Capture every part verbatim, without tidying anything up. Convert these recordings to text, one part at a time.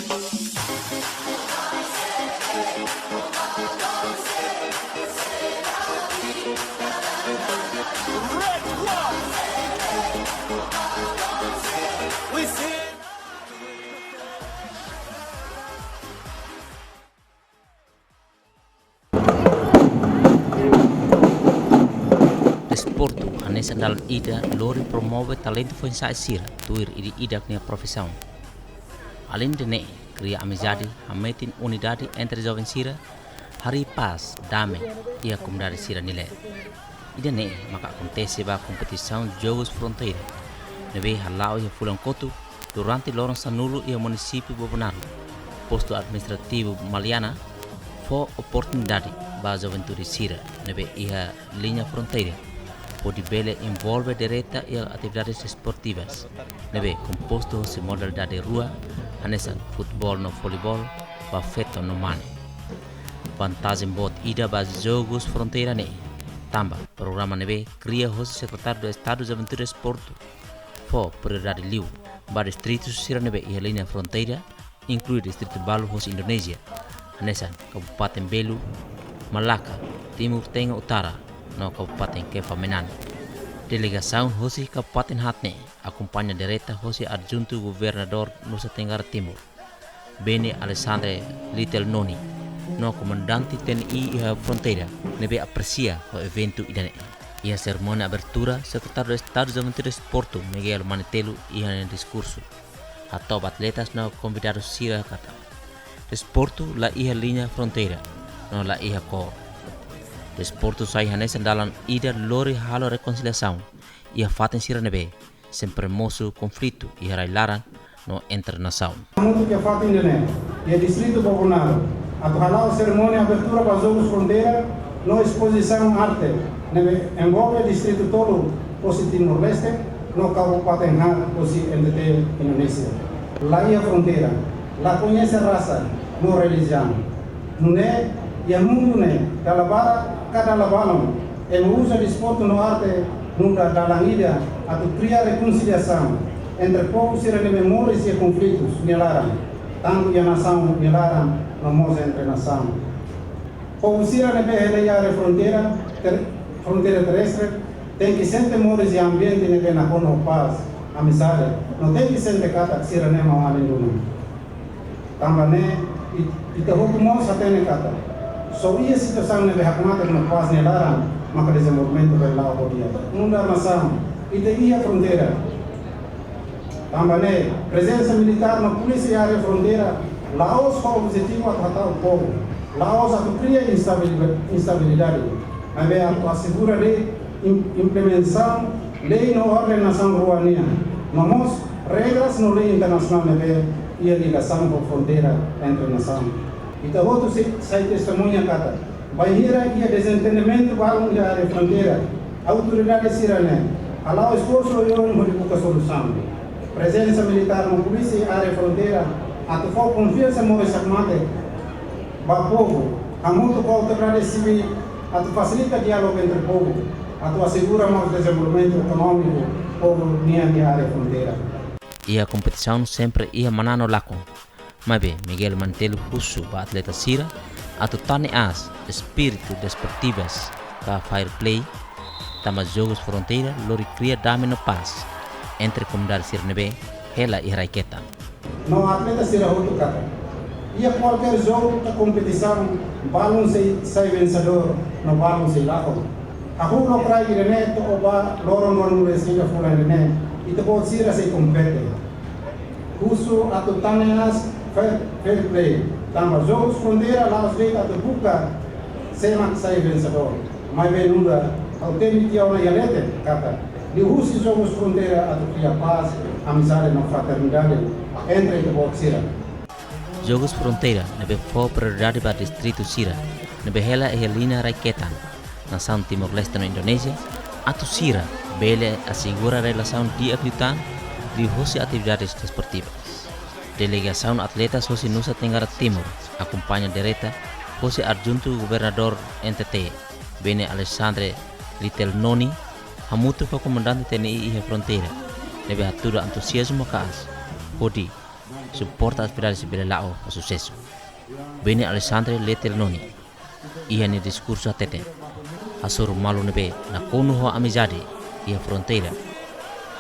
Desportu hanesan dalan ida lori promove talentu foin-sa'e sira tuir ida-idak nia profisaun. Além de ne'e, kria amizade, hametin unidade entre joven sira, harii pás, dame iha komunidade sira-nia leet. Ida-ne'e maka akontese ba kompetisaun Jogus Fronteira ne'ebé hala'o iha fulan kotuk durante loron sanulu iha munisípiu Bobonaro. Postu administrativu Maliana fó oportunidade ba juventude sira ne'ebé iha liña fronteira hodi bele envolve direta iha atividades desportivas ne'ebé kompostu hosi modalidade rua, hanesan futeból no voleiból, ba feto no mane. Vantajen boot ida ba Jogus Fronteira ne'e, tanba programa ne'ebé kria hosi Sekretáriu Estadu Juventude Desportu, fó prioridade liu ba distritu sira ne'ebé iha liña fronteira, inklui distritu balu hosi Indonézia, hanesan Kabupaten Belu, Malaka, Timur Tengah Utara, no Kabupaten Kefamenan. Delegasaun hosi Kabupaten haat ne'e akompaña direta hosi Adjuntu Governadór Nusa Tenggara Timur, Beni Alexandre Little Noni, no Komandante T N I iha fronteira, ne'ebé apresia ho eventu ida-ne'e. Iha serimónia abertura, Sekretáriu Estadu Juventude Desportu, Miguel Manetelu, iha nia diskursu hato'o ba atletas no konvidadu sira katak desportu la iha liña fronteira, no la iha kór. Desportu sai hanesan dalan ida lori halo rekonsiliasaun iha fatin sira ne'ebé sempre mosu konflitu iha rai-laran no entre nasaun. Hamutuk iha fatin ida-ne'e, iha distritu Bobonaro, atu hala'o serimónia abertura ba Jogus Fronteira no espozisaun arte ne'ebé envolve distritu tolu hosi Timor-Leste no Kabupaten haat hosi N T T Indonézia. La iha fronteira, la koñese rasa no relijiaun. Nune'e, iha mundu ne'e, dala barak ka dala balun, ema uza desportu no arte nu'udar dalan ida atu kria rekonsiliasaun entre povu sira ne'ebé moris iha konflitus nia laran, tantu iha nasaun nia laran no mós entre nasaun. Povu sira ne'ebé hela iha área fronteira, ter-, fronteira terrestre, tenke sente moris iha ambiente ne'ebé nakonu ho pás, amizade, no tenke sente katak sira-ne'e mak alin duni. Tanba ne'e, i-, ita hotu mós hatene katak só iha situasaun ne'ebé hakmatek no pás nia laran maka dezenvolvimentu bele la'o ho di'ak. Nu'udar nasaun, ita iha fronteira. Tanba ne'e, prezensa militár no polísia iha área fronteira la'ós ho objetivu atu hata'uk povu, la'ós atu kria instabil-, instabilidade, maibé atu asegura de'it im-, implementasaun lei no orden nasaun rua nian, no mós regras no lei internasionál ne'ebé iha ligasaun ho fronteira entre nasaun. Ita hotu sei, sai testemuña katak bainhira iha dezentendimentu balun iha área fronteira, autoridade sira-ne'e hala'o esforsu oioin hodi buka solusaun. Prezensa militár no polísia iha área fronteira atu fó konfiansa moris hakmatek ba povu, hamutuk ho autoridade sivíl atu fasilita diálogu entre povu, atu asegura mós dezenvolvimentu ekonómiku povu nian iha área fronteira. Iha kompetisaun sempre iha manán no lakon. Maibé, Miguel Manetelu husu ba atleta sira atu tane aas espíritu desportivas ka fair play, tanba Jogus Fronteira lori kria dame no pás entre komunidade sira ne'ebé hela iha rai-ketan. No atleta sira hotu katak, iha kualkér jogu ka kompetisaun, balun sei sai vensedór no balun sei lakon. Hahú lokraik ida-ne'e to'o ba loron ruanulu-resin-ida fulan ida-ne'e, ita-boot sira sei kompete. Husu atu tane aas fair, fair play, tanba Jogus Fronteira la'ós de'it atu buka sé mak sai vensedór. Maibé nu'udar ha'u temi tiha ona iha leten katak, liuhusi Jogus Fronteira atu kria pás, amizade no fraternidade entre ita-boot sira. Jogus Fronteira ne'ebé fó prioridade ba distritu sira ne'ebé hela iha liña rai-ketan nasaun Timor-Leste no Indonézia, atu sira bele asegura relasaun di'ak liután liuhosi atividades desportivas. Delegasaun atletas hosi Nusa Tenggara Timur, akompaña direta hosi Adjuntu Governadór N T T, Beni Alexandre Little Noni, hamutuk ho Komandante T N I iha fronteira, ne'ebé hatudu entuziazmu maka'as hodi suporta atividade sira bele la'o ho susesu. Beni Alexandre Letel Noni, iha nia diskursu hateten, hasoru malu ne'ebé nakonu ho amizade iha fronteira,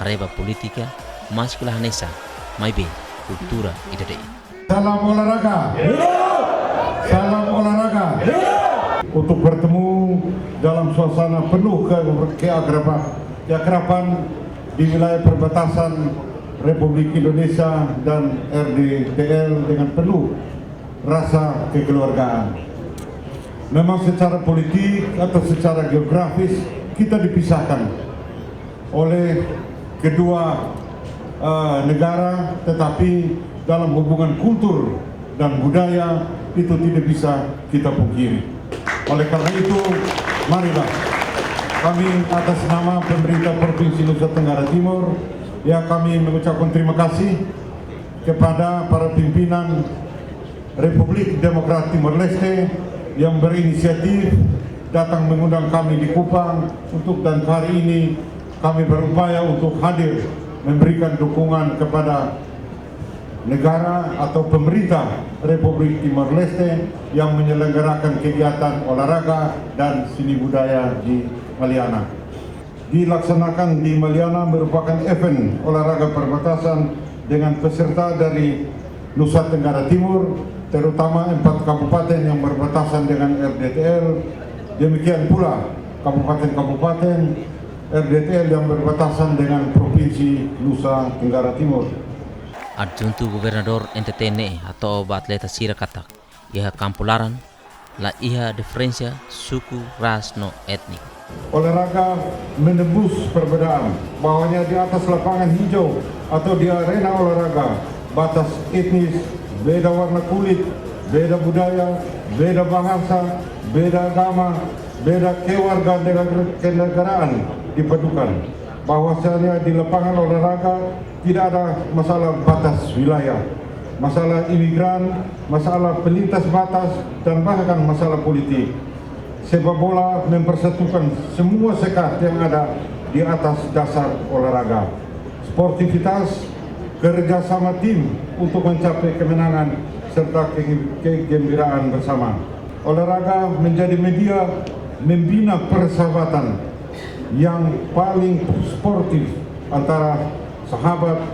haree ba polítika, maski la hanesan, maibé kultura ida de'it. Salam olahraga. Salam olahraga. Untuk bertemu dalam suasana penuh ke-, keakraban, keakraban di wilayah perbatasan Republik Indonesia dan R D T L dengan penuh rasa kekeluargaan. Memang secara politik atau secara geografis kita dipisahkan oleh kedua, eh, negara, tetapi dalam hubungan kultur dan budaya itu tidak bisa kita pungkiri. Oleh karena itu, marilah kami atas nama pemerintah Provinsi Nusa Tenggara Timur, ya, kami mengucapkan terima kasih kepada para pimpinan Republik Demokrat Timor Leste yang berinisiatif datang mengundang kami di Kupang untuk, dan hari ini kami berupaya untuk hadir memberikan dukungan kepada negara atau pemerintah Republik Timor Leste yang menyelenggarakan kegiatan olahraga dan seni budaya di Maliana. Dilaksanakan di Maliana merupakan event olahraga perbatasan dengan peserta dari Nusa Tenggara Timur, terutama empat kabupaten yang berbatasan dengan R D T L, demikian pula kabupaten-kabupaten R D T L yang berbatasan dengan Provinsi Nusa Tenggara Timur. Adjuntu Governadór N T T ne'e hato'o ba atleta sira katak iha kampu laran la iha diferensa suku, ras no étniku. Olahraga menembus perbedaan, bahwanya di atas lapangan hijau atau di arena olahraga, batas etnis, beda warna kulit, beda budaya, beda bahasa, beda agama, beda kewarganegaraan dipadukan. Bahwasanya di lapangan olahraga tidak ada masalah batas wilayah, masalah imigran, masalah pelintas batas, dan bahkan masalah politik. Sepak bola mempersatukan semua sekat yang ada di atas dasar olahraga. Sportivitas, kerja sama tim untuk mencapai kemenangan serta ke-, kegembiraan bersama. Olahraga menjadi media membina persahabatan yang paling sportif antara sahabat,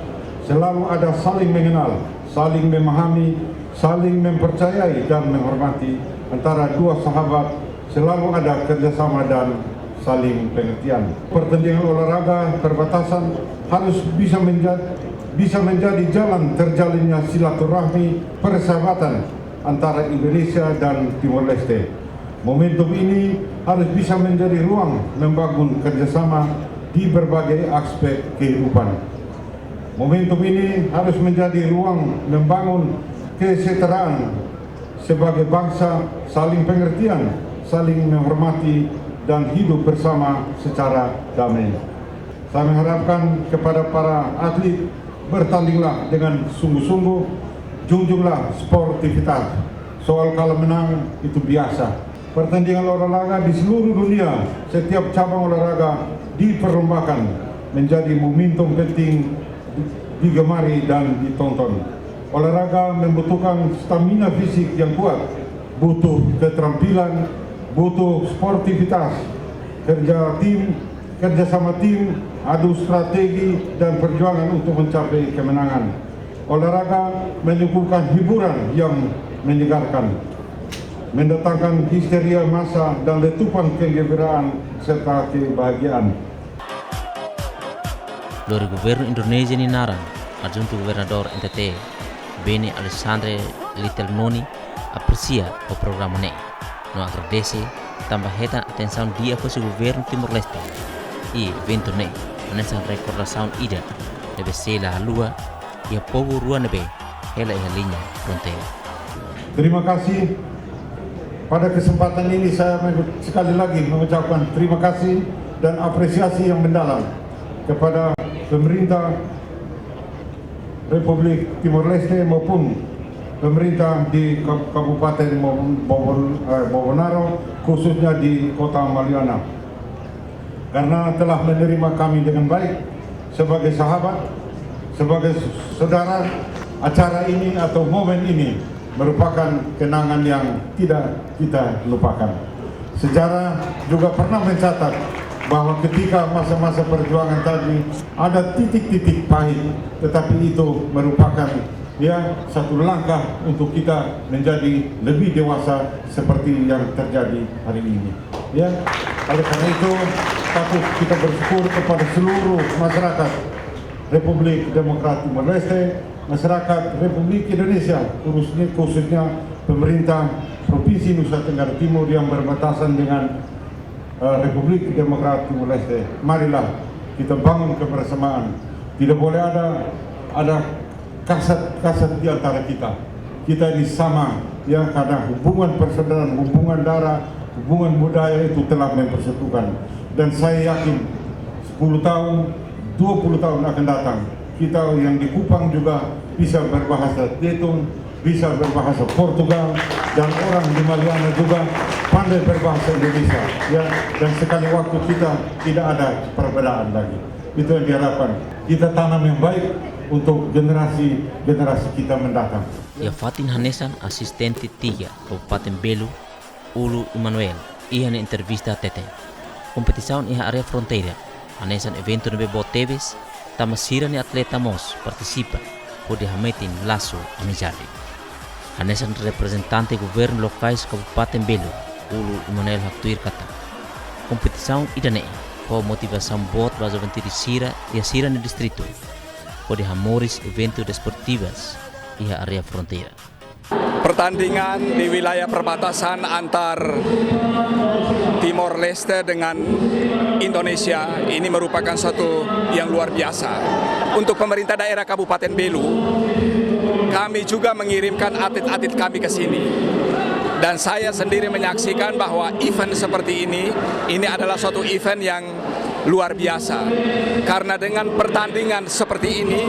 selalu ada saling mengenal, saling memahami, saling mempercayai dan menghormati antara dua sahabat, selalu ada kerjasama dan saling pengertian. Pertandingan olahraga perbatasan harus bisa menja-, bisa menjadi jalan terjalinnya silaturahmi persahabatan antara Indonesia dan Timor Leste. Momentum ini harus bisa menjadi ruang membangun kerjasama di berbagai aspek kehidupan. Momentum ini harus menjadi ruang membangun kesetaraan sebagai bangsa, saling pengertian, saling menghormati, dan hidup bersama secara damai. Saya mengharapkan kepada para atlet, bertandinglah dengan sungguh-sungguh, junjunglah sportivitas. Soal kalah menang itu biasa. Pertandingan olahraga di seluruh dunia, setiap cabang olahraga diperlombakan, menjadi momentum penting digemari dan ditonton. Olahraga membutuhkan stamina fisik yang kuat, butuh keterampilan, butuh sportivitas, kerja tim, kerja sama tim, adu strategi, dan perjuangan untuk mencapai kemenangan. Olahraga menyuguhkan hiburan yang menyegarkan, mendatangkan histeria massa dan letupan kegembiraan serta kebahagiaan. Lori Governu Indonézia nia naran, Adjuntu Governadór N T T, Beni Alexandre Letel Noni, apresia ho programa ne'e no agradese tanba hetan atensaun di'ak husi Governu Timor-Leste. I eventu ne'e hanesan rekordasaun ida ne'ebé sei la haluha iha povu rua ne'ebé hela iha liña fronteira. Terima kasih. Pada kesempatan ini saya mengu-, sekali lagi mengucapkan terima kasih dan apresiasi yang mendalam kepada pemerintah Republik Timor Leste maupun pemerintah di Kab-, Kabupaten Bobon-, Bobon-, eh, Bobonaro, khususnya di Kota Maliana. Karena telah menerima kami dengan baik sebagai sahabat, sebagai saudara, Acara ini atau momen ini merupakan kenangan yang tidak kita lupakan. Sejarah juga pernah mencatat bahwa ketika masa-masa perjuangan tadi ada titik-titik pahit, tetapi itu merupakan, ya, satu langkah untuk kita menjadi lebih dewasa seperti yang terjadi hari ini. Ya, oleh karena itu, patut kita bersyukur kepada seluruh masyarakat Republik Demokratik Timor Leste, masyarakat Republik Indonesia, khususnya, khususnya pemerintah Provinsi Nusa Tenggara Timur yang berbatasan dengan, eh, Republik Demokratik Timor Leste. Marilah kita bangun kebersamaan. Tidak boleh ada, ada kasat-kasat di antara kita. Kita ini sama, ya, karena hubungan persaudaraan, hubungan darah, hubungan budaya itu telah mempersatukan. Dan saya yakin sepuluh tahun, dua puluh tahun akan datang, kita yang di Kupang juga bisa berbahasa Tetun, bisa berbahasa Portugal, dan orang di Maliana juga pandai berbahasa Indonesia, ya. Dan sekali waktu kita tidak ada perbedaan lagi. Itu yang diharapkan. Kita tanam yang baik untuk generasi-generasi kita mendatang. Iha fatin hanesan, asistente tiga Kabupaten Belu, Ulu Emanuel, iha nia entrevista hateten, kompetisaun iha área fronteira hanesan eventu ne'ebé boot tebes, tanba sira-nia atleta mós partisipa hodi hametin lasu amizade. Hanesan reprezentante governu lokais Kabupaten Belu, Ulu Emanuel haktuir katak, kompetisaun ida-ne'e fó motivasaun boot ba juventude sira iha sira-nia distritu hodi hamoris eventu desportivas iha área fronteira. Pertandingan di wilayah perbatasan antar Timor Leste dengan Indonesia ini merupakan suatu yang luar biasa. Untuk pemerintah daerah Kabupaten Belu, kami juga mengirimkan atlet-atlet kami ke sini. Dan saya sendiri menyaksikan bahwa event seperti ini, ini adalah suatu event yang luar biasa. Karena dengan pertandingan seperti ini,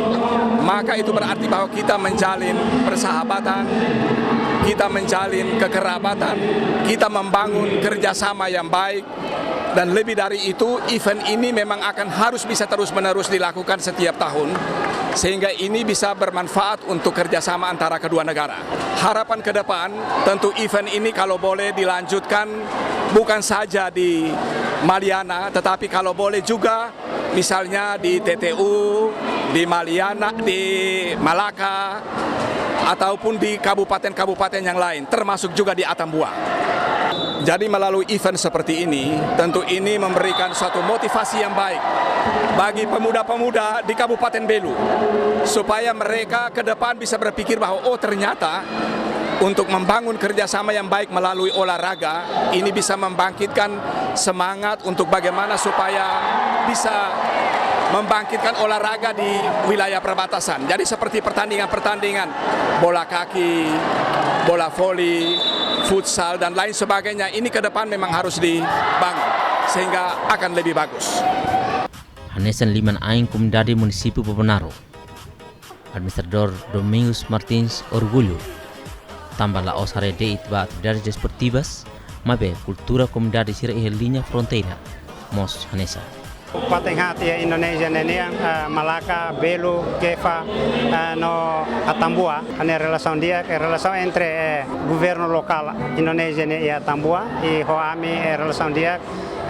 maka itu berarti bahwa kita menjalin persahabatan, kita menjalin kekerabatan, kita membangun kerjasama yang baik, dan lebih dari itu, event ini memang akan harus bisa terus-menerus dilakukan setiap tahun, sehingga ini bisa bermanfaat untuk kerjasama antara kedua negara. Harapan ke depan, tentu event ini kalau boleh dilanjutkan bukan saja di Maliana, tetapi kalau boleh juga misalnya di T T U, di Maliana, di Malaka, ataupun di kabupaten-kabupaten yang lain, termasuk juga di Atambua. Jadi melalui event seperti ini, tentu ini memberikan suatu motivasi yang baik bagi pemuda-pemuda di Kabupaten Belu, supaya mereka ke depan bisa berpikir bahwa, oh, ternyata untuk membangun kerjasama yang baik melalui olahraga, ini bisa membangkitkan semangat untuk bagaimana supaya bisa membangkitkan olahraga di wilayah perbatasan. Jadi seperti pertandingan-pertandingan bola kaki, bola voli, futsal, dan lain sebagainya, ini ke depan memang harus dibangun sehingga akan lebih bagus. Hanesan liman-ain komunidade munisípiu Bobonaro, Administradór Domingos Martins orgullu, tanba la'ós haree de'it ba atividades desportivas, maibé kultura komunidade sira iha liña fronteira mós hanesan. Kabupaten haat iha Indonézia ne'e nian, eh, Malaka, Belu, Gefa, eh, no Atambua, hanesan relasaun di'ak, eh, relasaun entre, eh, governu lokál Indonézia ne'e iha Atambua, i ho ami, eh, relasaun di'ak,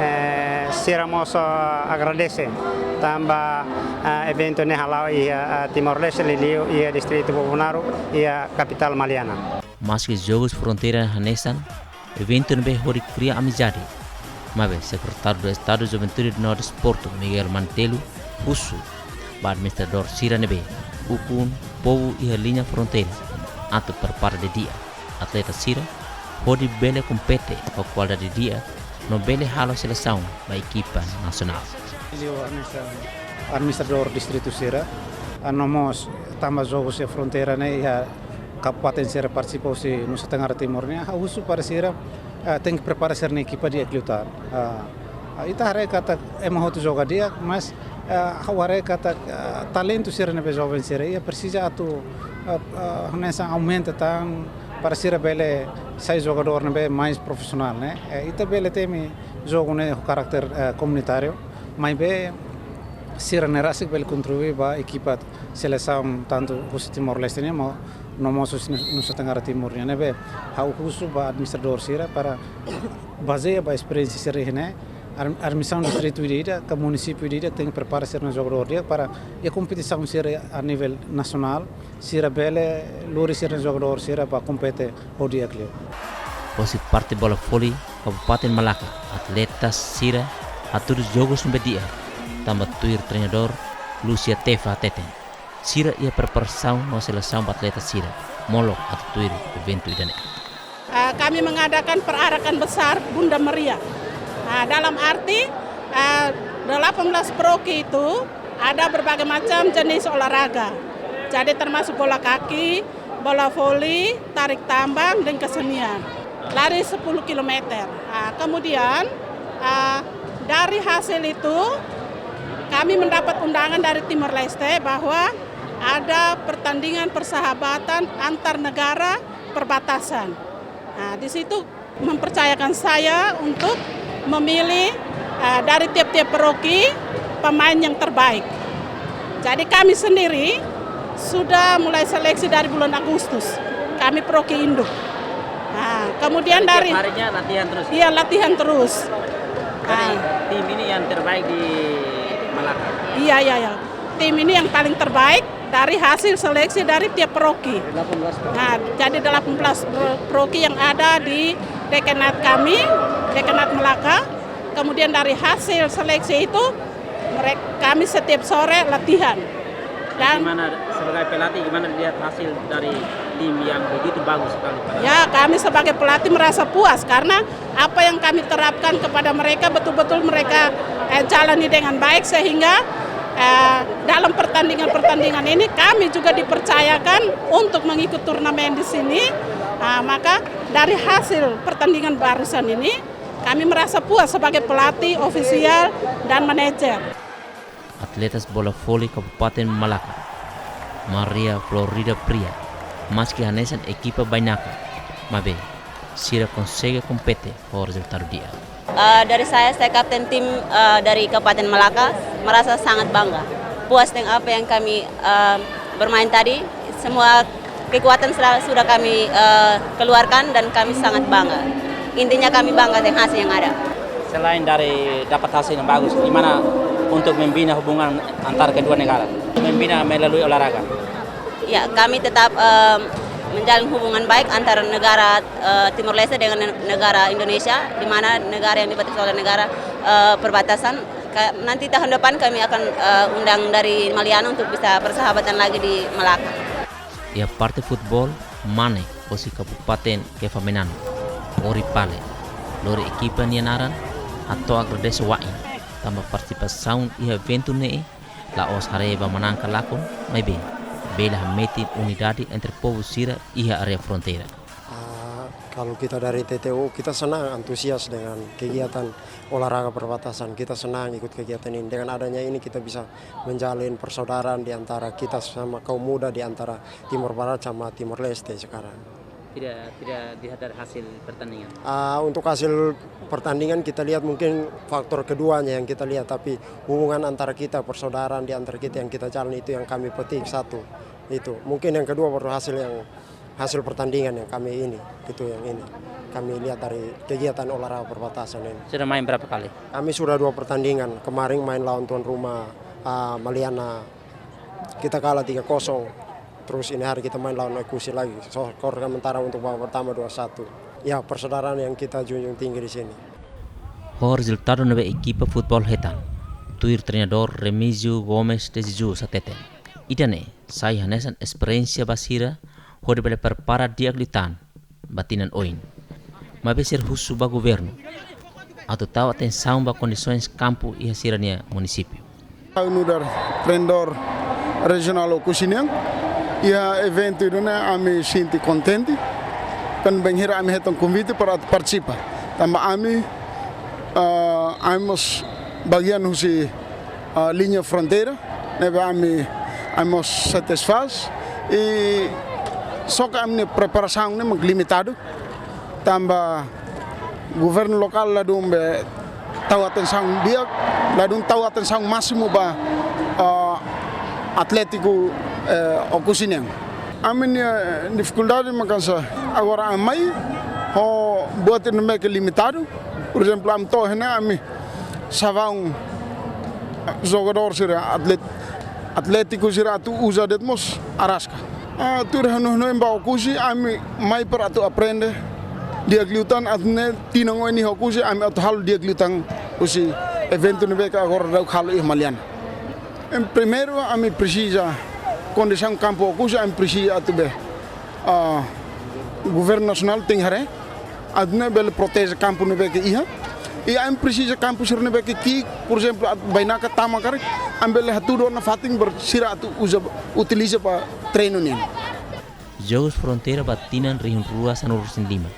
eh, sira mós, eh, agradese tanba, eh, eventu ne'e hala'o iha, eh, Timor-Leste, liuliu iha distritu Bobonaro, iha kapitál Maliana. Maski jogus fronteira hanesan, eventu ne'ebé hodi kria amizade, maibé Sekretáriu Estadu Juventude no Desportu, Miguel Manetelu, husu ba administradór sira ne'ebé ukun povu iha liña fronteira atu prepara didi'ak atleta sira hodi bele kompete ho kualidade di'ak no bele halo selesaun ba ekipa nasionál. Liu hanesan administradór distritu sira, ah, no mós tanba jogu iha fronteira ne'e iha kabupaten sira partisipa husi Nusa Tenggara Timur nian, ha'u husu para sira, ah, tenke prepara sira-nia ekipa di'ak liután. Ah, ah, ita haree katak ema hotu joga di'ak, mas, ah, ha'u haree katak, ah, talentu sira ne'ebé joven sira iha presiza atu, ah, ah, hanesan aumenta tan para sira bele sai jogadór ne'ebé mais profisionál, ne'e. Eh, ita bele temi jogu ne'e ho karáter, eh, komunitáriu, maibé Sira ne'e rasik bele kontribui ba ekipa selesaun tantu husi Timor-Leste nian, maibé no mós husi Nusa Tenggara Timur nian. Ne'ebé ha'u husu ba administradór sira para bazeia ba esperiénsia sira iha ne'e, ar-, administrasaun distritu ida-idak, ka munisípiu ida-idak tenke prepara sira-nia jogadór di'ak para iha kompetisaun sira a nivel nasionál, sira bele lori sira-nia jogadór sira ba kompete ho di'ak liu. Husi parte bola voli Kabupaten Malaka, atleta sira hatudu jogu ne'ebé di'ak, tanba tuir treinadór Lucia Tefa hateten, sira iha preparasaun no selesaun ba atleta sira molok atu tuir eventu ida-ne'e. Ah, kami mengadakan perarakan besar Bunda Maria. Ah, dalam arti, ah, delapan belas paroki itu ada berbagai macam jenis olahraga. Jadi termasuk bola kaki, bola voli, tarik tambang, dan kesenian. Lari sepuluh kilometer. Ah, kemudian, ah, dari hasil itu kami mendapat undangan dari Timor Leste bahwa ada pertandingan persahabatan antar negara perbatasan. Nah, di situ mempercayakan saya untuk memilih, eh, dari tiap-tiap paroki pemain yang terbaik. Jadi kami sendiri sudah mulai seleksi dari bulan Agustus. Kami paroki induk. Nah, kemudian Jadi dari tiap harinya latihan terus? Iya, latihan terus. Jadi Nah. tim ini yang terbaik di Malaka? Iya, iya, iya. Tim ini yang paling terbaik dari hasil seleksi dari tiap paroki. Delapan belas paroki. Nah, jadi delapan belas pro-, paroki yang ada di dekanat kami, dekanat Malaka. Kemudian dari hasil seleksi itu, merek-, kami setiap sore latihan. Dan Gimana sebagai pelatih, gimana lihat hasil dari tim yang begitu bagus sekali pada Ya, kami sebagai pelatih merasa puas karena apa yang kami terapkan kepada mereka betul-betul mereka, eh, jalani dengan baik sehingga, eh, dalam pertandingan-pertandingan ini kami juga dipercayakan untuk mengikut turnamen di sini. Ah, maka dari hasil pertandingan barusan ini kami merasa puas sebagai pelatih, ofisial, dan manajer. Atletas bola voli Kabupaten Malaka, Maria Florida Pria, maski hanesan ekipa bainaka, maibé sira konsege kompete ho rezultadu di'ak. Eh, dari saya, saya kapten tim, eh, dari Kabupaten Malaka, merasa sangat bangga. Puas dengan apa yang kami, eh, bermain tadi, semua kekuatan sudah, sudah kami, eh, keluarkan dan kami sangat bangga. Intinya kami bangga dengan hasil yang ada. Selain dari dapat hasil yang bagus, gimana untuk membina hubungan antar kedua negara? Membina melalui olahraga. Ya, kami tetap, em, menjalin hubungan baik antara negara, eh, Timor Leste dengan ne-, negara Indonesia, di mana negara yang dibatasi oleh negara, eh, perbatasan. Ka-, nanti tahun depan kami akan, eh, undang dari Maliana untuk bisa persahabatan lagi di Malaka. Iha parte futeból, mane husi Kabupaten Kefamenanu, Ori Pale, lori ekipa nia naran, hato'o agradese wa'in, tanba partisipasaun iha eventu ne'e, la'ós haree ba manán ka lakon, maibé bele hametin unidade entre povu sira iha área fronteira. Ah, kalau kita dari T T U, kita senang, antusias dengan kegiatan olahraga perbatasan. Kita senang ikut kegiatan ini. Dengan adanya ini, kita bisa menjalin persaudaraan di antara kita sama kaum muda di antara Timor Barat sama Timor Leste sekarang. Tidak, tidak dilihat dari hasil pertandingan? Ah, untuk hasil pertandingan kita lihat mungkin faktor keduanya yang kita lihat, tapi hubungan antara kita, persaudaraan di antara kita yang kita jalin itu yang kami petik satu. Itu. Mungkin yang kedua baru hasil yang, hasil pertandingan yang kami ini, itu yang ini. Kami lihat dari kegiatan olahraga perbatasan ini. Sudah main berapa kali? Kami sudah dua pertandingan. Kemarin main lawan tuan rumah, ah, Maliana. Kita kalah tiga kosong. Terus ini hari kita main lawan Oekusi lagi. Skor sementara untuk babak pertama dua satu. Ya, persaudaraan yang kita junjung tinggi di sini. Ho rezultadu ne'ebé ekipa futeból hetan, tuir treinadór Remígio Gomes de Jesus hateten, ida-ne'e sai hanesan esperiénsia ba sira hodi bele prepara di'ak liután ba tinan oin. Maibé sira husu ba governu atu tau atensaun ba kondisoens kampu iha sira-nia munisípiu. Ha'u nu'udar treinadór rejionál Oekusi nian, iha eventu ida-ne'e ami sente kontente, kan bainhira ami hetan konvite para atu partisipa. Tanba ami, ah, ami mós bagian husi, ah, liña fronteira, ne'ebé ami, ami mós satisfás, i só ke ami-nia preparasaun ne'e mak limitadu, tanba governu lokál ladún be tau atensaun di'ak, ladún tau atensaun másimu ba Atlétiku, eh, Oekusi nian. Ami-nia, eh, difikuldade maka hanesan agora ami mai ho buat ne'ebé ke limitadu. Por ezemplu, ami to'o iha ne'e ami sa'e ba, eh, jogadór sira atlet-, atlétiku sira atu uza de'it mós araska. Ah, tuir hanoin-hanoin ba Oekusi, ami mai para atu aprende di'ak liután, atu nune'e tinan oin iha Oekusi ami atu halo di'ak liután husi eventu ne'ebé ke agora daudaun halo iha Maliana. Em primeiru, ami presiza kondisaun kampu Oekusi, ami presiza atu be, ah, governu nasionál tenke haree atu nune'e bele proteje kampu ne'ebé ke iha. I ami presiza kampu sira ne'ebé ke ki'ik, por ezemplu, atu bainaka tama karik, ami bele hatudu ona fatin para sira atu uza, utiliza ba treinu nian. Jogus Fronteira ba tinan rihun rua sanulu-resin-lima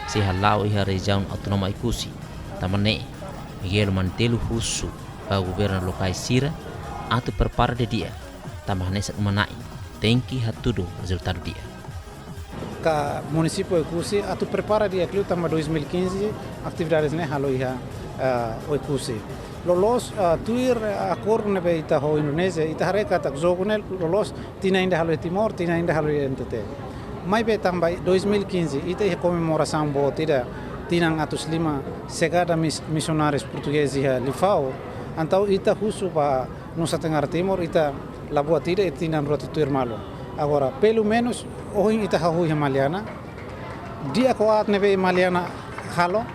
sei hala'o iha rejiaun autónoma Oekusi. Tanba ne'e, Miguel Manetelu husu ba governu lokál sira atu prepara didi'ak, tanba hanesan uma-na'in tenke hatudu rezultadu di'ak. Ka munisípiu Oekusi atu prepara di'ak liu tanba dois mil e quinze atividades ne'e halo iha, eh, Oekusi. Loloos, eh, tuir, eh, akordu ne'ebé ita ho Indonézia, ita haree katak jogu ne'e loloos tinan ida halo iha Timor, tinan ida halo iha N T T. Maibé tanba dois mil e quinze ita iha komemorasaun boot ida tinan atus lima xegada mis-, misionárius portugés iha Lifau, entaun ita husu ba Nusa Tenggara Timur, ita la buat ida iha tinan rua tutuir malu. Agora, pelumenus, ohin ita hahú iha Maliana, di'ak ka aat ne'ebé Maliana halo,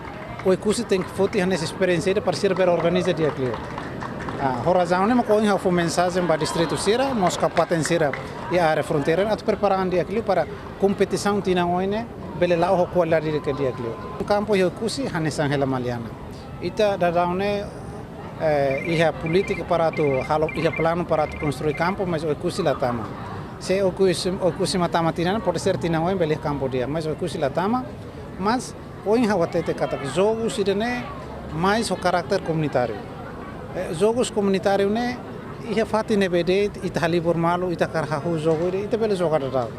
Oekusi tenke foti hanesan esperiénsia ida para sira bele organiza di'ak liu. Ah, ho razaun ne'e mak ohin ha'u fó mensajen ba distritu sira, mós kabupaten sira iha área fronteira, atu prepara an di'ak liu para kompetisaun tinan oin ne'e bele la'o ho kualidade ida ke di'ak liu. Kampu iha Oekusi hanesan hela Maliana. Ita daudaun ne'e, eh, iha polítika para atu halo, iha planu para atu konstrui kampu, mas Oekusi la tama. Se Oekusi, Oekusi mak tama tinan, pode ser tinan oin bele kampu di'ak, mas Oekusi la tama, mas ohin ha'u hatete katak jogu sira-ne'e mais ho karáter komunitáriu. Eh, jogus komunitáriu ne'e, iha fatin ne'ebé de'it ita halibur malu, ita hakarak hahú jogu ida, ita bele joga daudaun.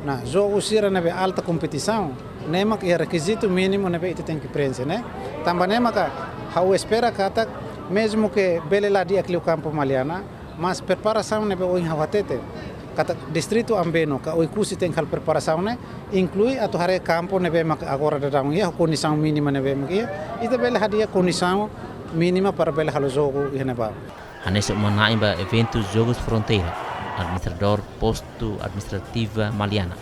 Nah, jogu sira ne'ebé alta kompetisaun, ne'e mak iha rekizitu mínimu ne'ebé ita tenke preenxe, ne'e. Tanba ne'e maka ha'u espera katak, mezmu ke bele la di'ak liu kampu Maliana, mas preparasaun ne'ebé ohin ha'u hatete katak distritu Ambeno ka Oekusi tenke halo preparasaun ne'e, inklui atu haree kampu ne'ebé mak agora daudaun iha, kondisaun mínima ne'ebé mak iha, ita bele hadi'a kondisaun mínima para bele halo jogu iha ne'ebá. Hanesan uma-na'in ba eventu Jogus Fronteira, administradór Postu Administrativu Maliana,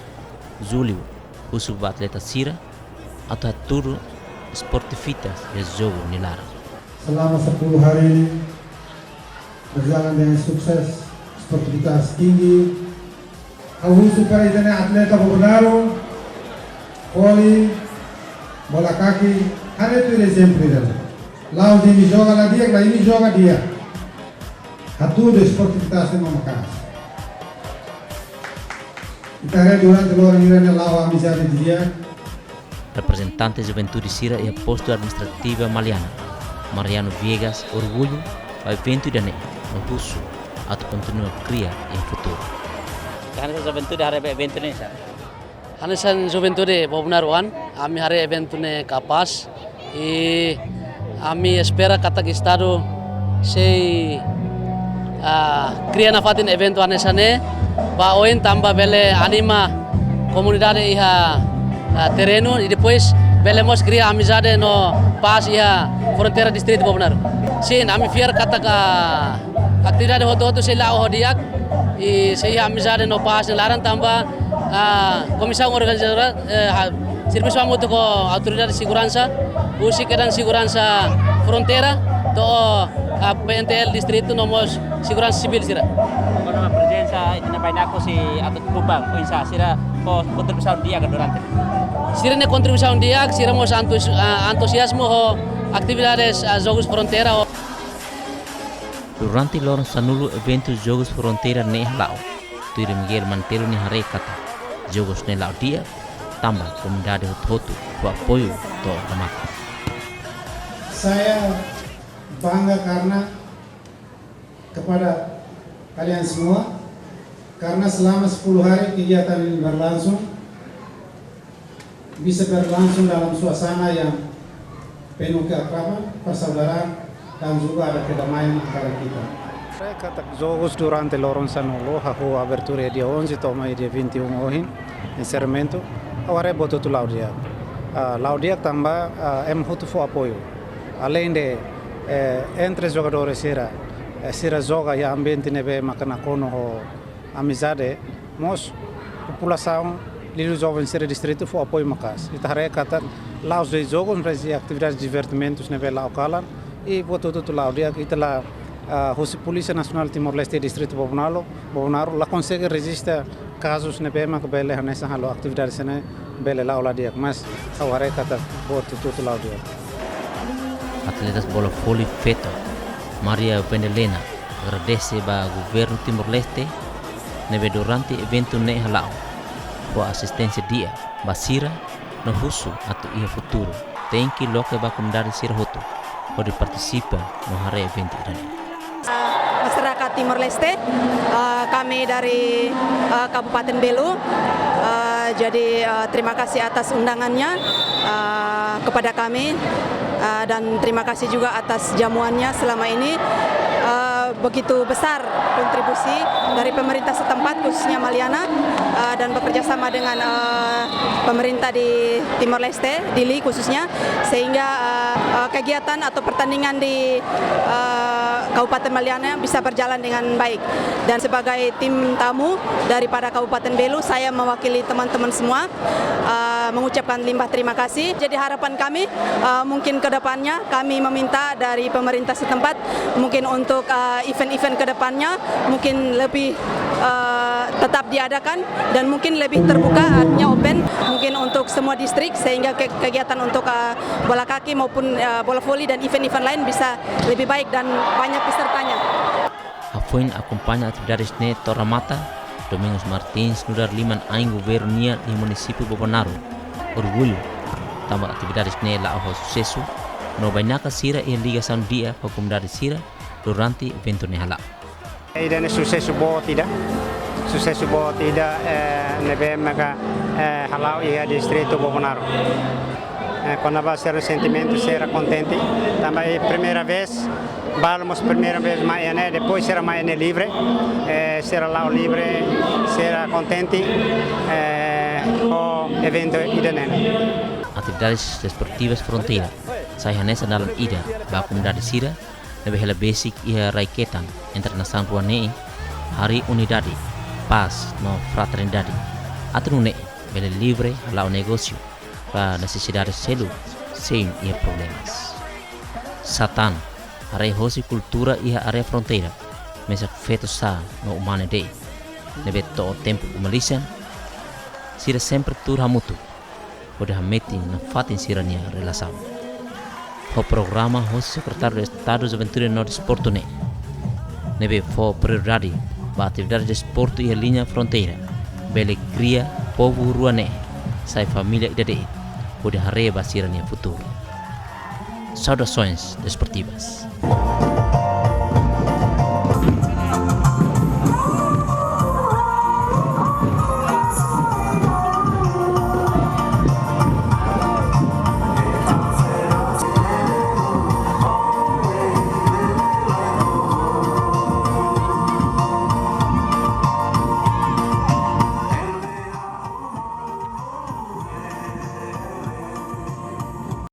Júlio, husu ba atleta sira atu hatudu esportivitas iha jogu nia laran. Selama sepuluh hari ini berjalan dengan sukses, sportivitas tinggi. Ha'u husu para ita-nia atleta Bobonaro, voli, bola kaki, haree tuir ezemplu ida. La'ós imi joga la di'ak, la imi joga di'ak. Hatudu esportivitas ne'e mak maka'as. Ita haree durante loron ida-ne'e la'o amizade di'ak. Reprezentante juventude sira iha Postu Administrativu Maliana, Mariano Viegas, orgullu ba eventu ida-ne'e, no husu atu kontinua kria iha futuru. Hanesan juventude haree ba eventu ne'e saida? Hanesan juventude Bobonaro oan, ami haree eventu ne'e kapás, i ami espera katak Estadu sei, ah, kria nafatin eventu hanesan ne'e ba oin tanba bele anima komunidade iha, ah, terrenu, i depois bele mós kria amizade no pás iha fronteira distritu Bobonaro. Sin, ami fiar katak, ah, atividade hotu-hotu sei la'o ho di'ak, i sei iha amizade no pás nia laran tanba, ah, komisaun organizadora, eh, ha-, servisu hamutuk ho autoridade seguransa, husi kedan seguransa fronteira, to'o, ah, P N T L distritu no mós seguransa sivíl sira. Kona-ba prezensa ita-nia bainaku husi atlet Kupang, oinsá sira fó kontribuisaun di'ak durante? Sira-nia kontribuisaun di'ak, sira mós antus-, ah, antuziazmu ho atividades, ah, Jogus Fronteira. Durante loron sanulu eventu Jogus Fronteira ne'e hala'o, tuir Miguel Manetelu nia haree katak jogus ne'e la'o di'ak, tanba komunidade hotu-hotu fó apoiu to'o remata. Saya bangga karena kepada kalian semua, karena selama sepuluh hari kegiatan ini berlangsung, bisa berlangsung dalam suasana yang penuh keakraban, persaudaraan, dan juga ada kedamaian antara kita. Katak jogus durante loron sanulu, hahú abertura dia onze to'o mai dia vinte e um ohin, enserramentu, ha'u haree boot hotu la'o di'ak. Ah, la'o di'ak tanba, ah, ema hotu fó apoiu. Além de, eh, entre jogadores sira, eh, sira joga iha ambiente ne'ebé maka nakonu ho amizade, mós populasaun, liuliu joven sira distritu fó apoiu maka'as. Ita haree katak la'ós de'it jogu, mas atividade divertimentus ne'ebé la'o kalan, i buat hotu-hotu la'o di'ak, ita la, ah, husi Polísia Nasionál Timor-Leste Distritu Bobonaro, Bobonaro la konsege rejista kazus ne'ebé mak bele hanesan halo atividade sira-ne'e bele la'o la di'ak, mas ha'u haree katak buat hotu-hotu la'o di'ak. Atletas bola voli feto, Maria Vendelena, agradese ba Governu Timor-Leste ne'ebé durante eventu ne'e hala'o, fó asisténsia di'ak ba sira no husu atu iha futuru tenke loke ba komunidade sira hotu hodi partisipa no haree eventu ida-ne'e. Masyarakat Timor-Leste, eh, kami dari, eh, Kabupaten Belu, eh, jadi, eh, terima kasih atas undangannya, eh, kepada kami, eh, dan terima kasih juga atas jamuannya selama ini. Eh, begitu besar kontribusi dari pemerintah setempat, khususnya Maliana, eh, dan bekerja sama dengan, eh, pemerintah di Timor Leste, Dili khususnya, sehingga, eh, eh, kegiatan atau pertandingan di, eh, Kabupaten Maliana bisa berjalan dengan baik. Dan sebagai tim tamu daripada Kabupaten Belu, saya mewakili teman-teman semua, eh, mengucapkan limpah terima kasih. Jadi harapan kami, eh, mungkin ke depannya kami meminta dari pemerintah setempat, mungkin untuk, eh, event-event ke depannya mungkin lebih, eh, tetap diadakan dan mungkin lebih terbuka, artinya open, mungkin untuk semua distrik, sehingga ke-, kegiatan untuk, eh, bola kaki maupun, eh, bola voli dan event-event lain bisa lebih baik dan banyak pesertanya. Hafoin akompaña atividades ne'e to'o remata, Domingos Martins nu'udar liman-ain governu nian iha munisípiu Bobonaro orgullu tanba atividades ne'e la'o ho susesu, no bainaka sira iha ligasaun di'ak ho komunidade sira durante eventu ne'e hala'o. Ida-ne'e susesu boot ida, susesu boot ida, eh, ne'ebé maka, eh, hala'o iha distritu Bobonaro. Eh, kona-ba sira-nia sentimentu, sira kontente, tanba é primeira vez, balu mós primeira vez mai ne'e, depois sira mai ne'e livre, eh, sira la'o livre, sira kontente, eh, ho eventu ida-ne'e. Atividades Desportivas Fronteira sai hanesan dalan ida ba komunidade sira ne'ebé hela besik iha rai-ketan entre nasaun rua ne'e, harii unidade, pás no fraternidade. Atu nune'e bele livre hala'o negósiu ba nesesidade seluk sein iha problemas. Satan, haree hosi kultura iha área fronteira, mesak feto sá no umane de'it, ne'ebé to'o tempu uma-lisan, sira sempre tuur hamutuk hodi hametin nafatin sira-nia relasaun. Ho programa hosi Sekretáriu Estadu Juventude no Desportu ne'e, ne'ebé fó prioridade ba atividade desportu iha liña fronteira, bele kria povu rua ne'e sai família ida de'it hodi haree ba sira-nia futuru. Saudações desportivas.